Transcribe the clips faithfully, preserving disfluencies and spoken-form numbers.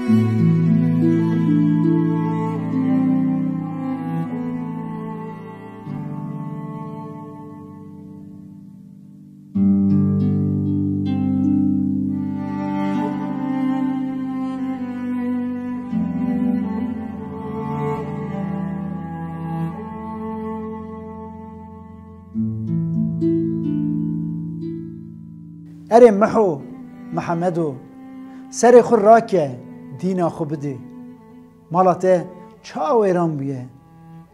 Erê Miho, Mihemedo, serê xwe rake, dîna xwe bidê. Mala te ça wêran bûye.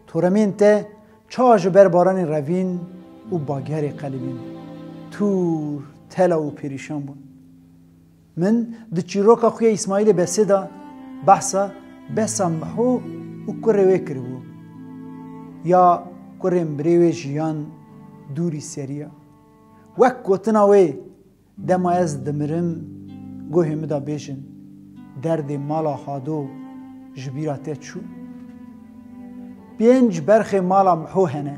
Toremên te ça ji ber baranê revîn û bagerê qelibîn. Tûr, tela û perîşan bûn. Min di çîroka xwe ya Îsmaîlê Besê de behsa besa Miho û kurê wê kiribû. Ya kurên birê wê jiyan dûrî seriya. Wek gotina wê, dema ez dimirim, guhê min de bêjin, derdê mala Hado ji bîra te çû? Pênc berxê mala Miho hene.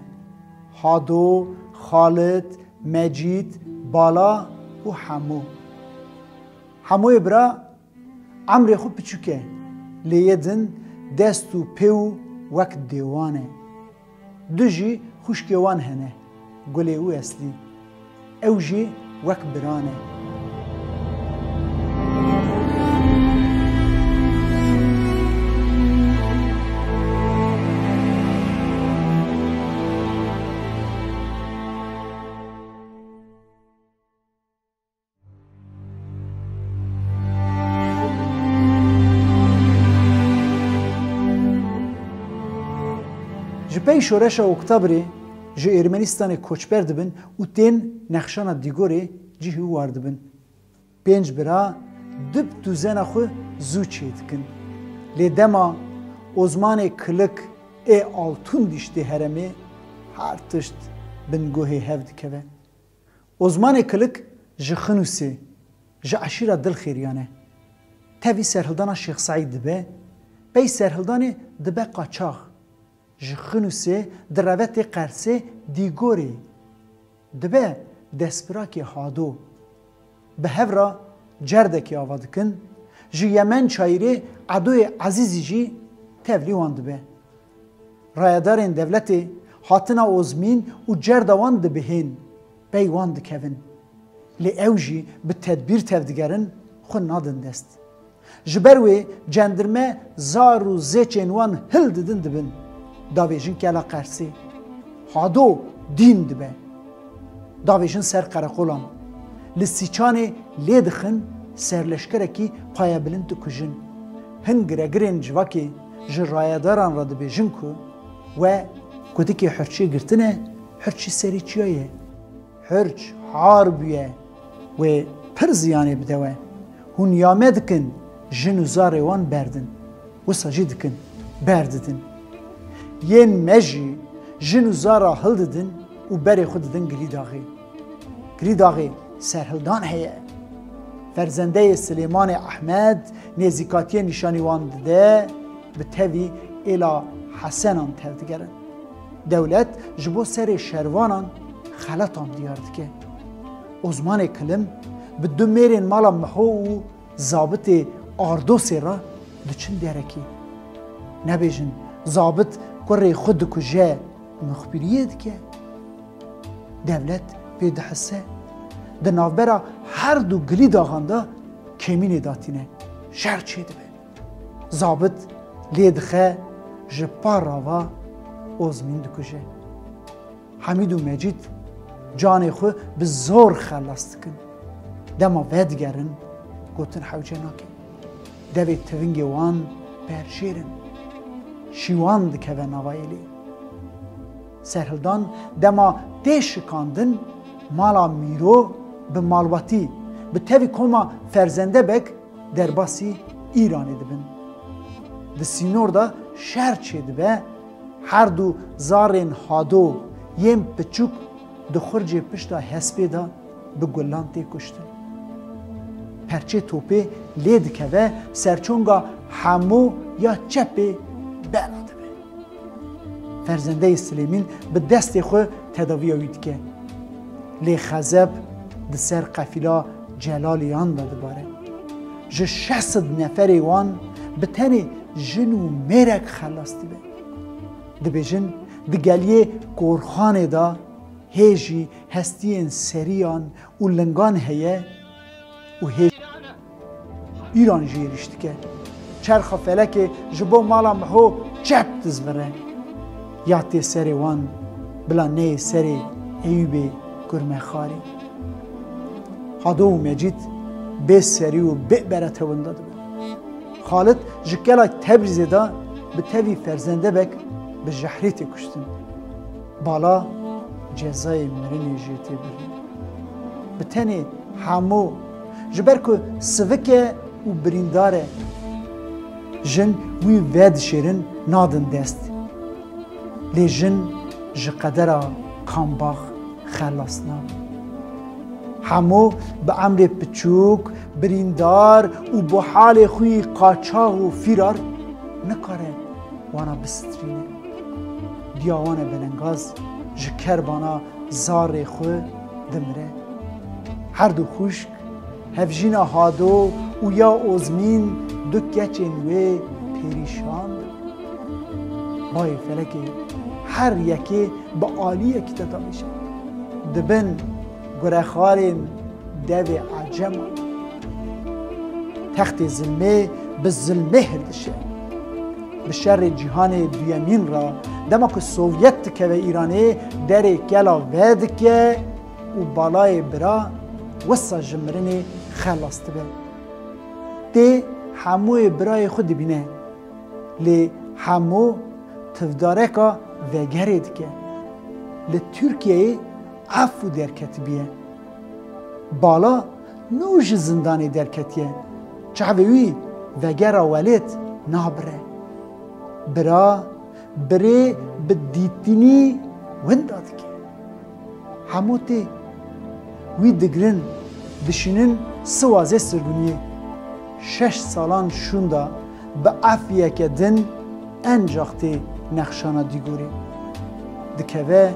Hado, Xalid, Mecîd, Bala û Hemo. Hemoyê bira emrê xwe piçûk e, lê yê din dest û pê û wek dêwan e. Du jî xwişkê wan hene, Gulê û Eslî. Ew jî wek biran e. Ji pey şoreşa Oktobrê ji Ermenistanê koçber dibin û tên nexşana Dîgorê cih û war dibin. Pênc bira dib dûzena xwe zû çêdikin. Lê dema Ozmanê Kilik ê altûn dîştê heremê, her tişt bin guhê hev dikeve. Ozmanê Kilik ji Xinûsê, ji eşîra Dilxêriyan e. Tevî serhildana Şêx Seîd dibe, pey serhildanê dibe qaçax. Ji Xinûsê direve tê Qersê Dîgorê. Dibe destpirakê Hado. Bi hev re cerdekê ava dikin, ji Yemen çayirê Edoyê Ezîzî jî tevlî wan dibe. Rayedarên dewletê hatina Ozmîn û cerda wan dibihên, pey wan dikevin. Lê ew jî bi tedbîr tevdigerin, xwe nadin dest. Ji ber wê cendirme zar û zêçên wan hildidin dibin. Davêjin kela Qersê. Hado dîn dibe. Davêjin ser qereqolan. Li Sîçanê lê dixin, serleşkerekî payebilind dikujin. Hin giregirên civakê ji rayedaran re dibêjin ku we kudikê hirçê girtine, hirçî serî çiya ye. Hirç har bûye, wê pir ziyanê bide we. Hûn ya me dikin, jin û zarê wan berdin. Wisa jî dikin, berdidin. Yên me jî jin û zara hildidin û berê xwe didin Gilîdaxê. Gilîdaxê serhildan heye. Ferzendeyê Silêmanê Ehmed nêzîkatiyê nîşanî wan dide, bi tevî êla Hesenan tevdigerin. Dewlet ji bo serê şervanan xeletan diyar dike. Ozmanê Kilim bi du mêrên mala Miho û zabitê Ardosê re diçin derekê. Nebêjin, zabit kurê xwe dikuje, muxbiriyê dike. Dewlet pê dihise. Di navbera her du Gilîdaxan de kêmînê datîne. Şer çêdibe. Zabit lê dixe, ji par rava Ozmîn dikuje. Hemîd û Mecîd canê xwe bi zor xelas dikin. Dema vedigerin, gotin hewce nake. Devê tivingê wan berjêr in. Şîwan dikeve nava êlê. Serhildan dema tê şikandin, mala Mîro bi malbatî, bi tevî koma Ferzende Beg derbasî Îranê dibin. Di sînor de şer çêdibe, her du zarên Hado yên piçûk di xurcê pişta hespê de bi gulan tê kuştin. Perçê topê lê dikeve, serçonga Hemo ya çepê bela dibe. Ferzendeyê Silêmîn bi destê xwe tedaviya wî dike. Lê xezeb di ser qefîla Celaliyan de dibare. Ji şeş sed neferê wan bi tenê jin û mêrek xelas dibe. Dibêjin, di geliyê Korxanê de hê jî hestiyên seriyan û lingan heye û hê Îran jî êrîş dike. Çerxa felekê ji bo mala Miho çep dizvire. Ya tê serê wan bila neyê serê Eyûbê Kurmexarê. Hado û Mecîd bê serî û bê berete winda dibin. Xalid ji kela Tebrîzê de bi tevî ferzendebek bi jehrê tê kuştin. Bala cezayê mirinê jê tê birîn. Bi tenê Hemo, ji ber ku sivik e û birîndar e, jin wî vedişêrin, nadin dest. Lê jin ji qedera Kambax xelas nabe. Hemo bi emrê piçûk, birîndar û bi halê xwî qaçax û fîrar nikare wana bisitrîne. Diya wan e belengaz ji kerbana zarê xwe dimire. Her du xwişk, hevjîna Hado û ya Ozmîn, du keçên wê perîşan dibin. Bayê felekê her yekê bi aliyekî te davêje. Dibin gurexarên devê Ecema. Textê zilmê bi zilmê hildişe. Bi şerê cîhanê duyemîn re, dema ku Sovyet dikeve Îranê, derê kela vedike û balayê bira wisa ji mirinê xelas dibe. Tê Hemoyê birayê xwe dibîne. Lê Hemo tivdareka vegerê dike. Li Tirkiyeyê efû derketibiye. Bala nû ji zindanê derketiye. Çavê wî vegera welêt nabire. Bira, birê bi dîtinî winda dike. Hemo tê. Wî digirin, dişînin siwazê sirgûniyê. Şeş salan şûnda bi efiyeke din encax tê nexşana dîgorê. Dikeve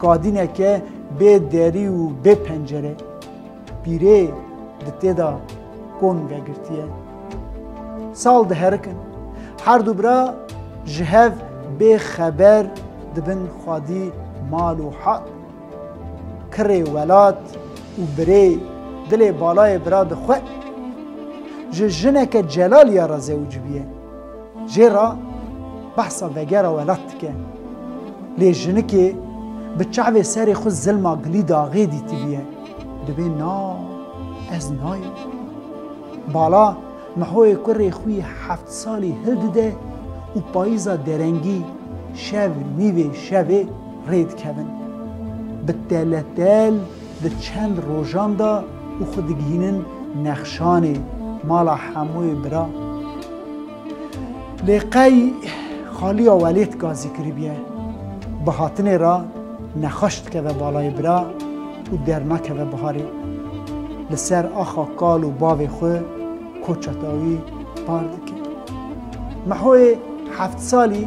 kadîneke bê derî û bê pencere. Pîrê di tê de kon vegirtiye. Sal diherikin. Her du bira ji hev bê xeber dibin xwedî mal û hat. Kirê welat û birê dilê balayê bira dixwe. Ji jineke Celaliya re zewicbiye. Jê re behsa vegera welat dike. Lê jinikê bi çavê serê xwe zilma gilî daxê dîtibiye. Dibê na, ez nayêm. Bala Mihoyê kurê xwe yê heft salî hildide û payîza derengî şev nîvê şevê rê dikevin. Bi teletel di çend rojan de û xwe digihînin Nexşanê, mala Hemoyê bira. Lê qey xaliya welêt gazî kiribiye. Bi hatinê re nexweş dikeve balayê bira û dernakeve biharê. Li ser axa kal û bavê xwe koça dawî par dike. Mihoyê heft salî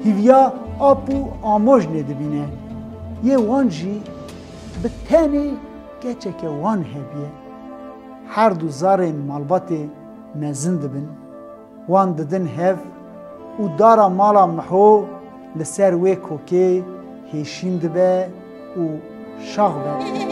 hîviya ap û amojnê dibîne. Yê wan jî bi tenê keçeke wan hebiye. Her du zarên malbatê mezin dibin. Wan didin hev û dara mala Miho li ser wê kokê hêşîn dibe û şax be.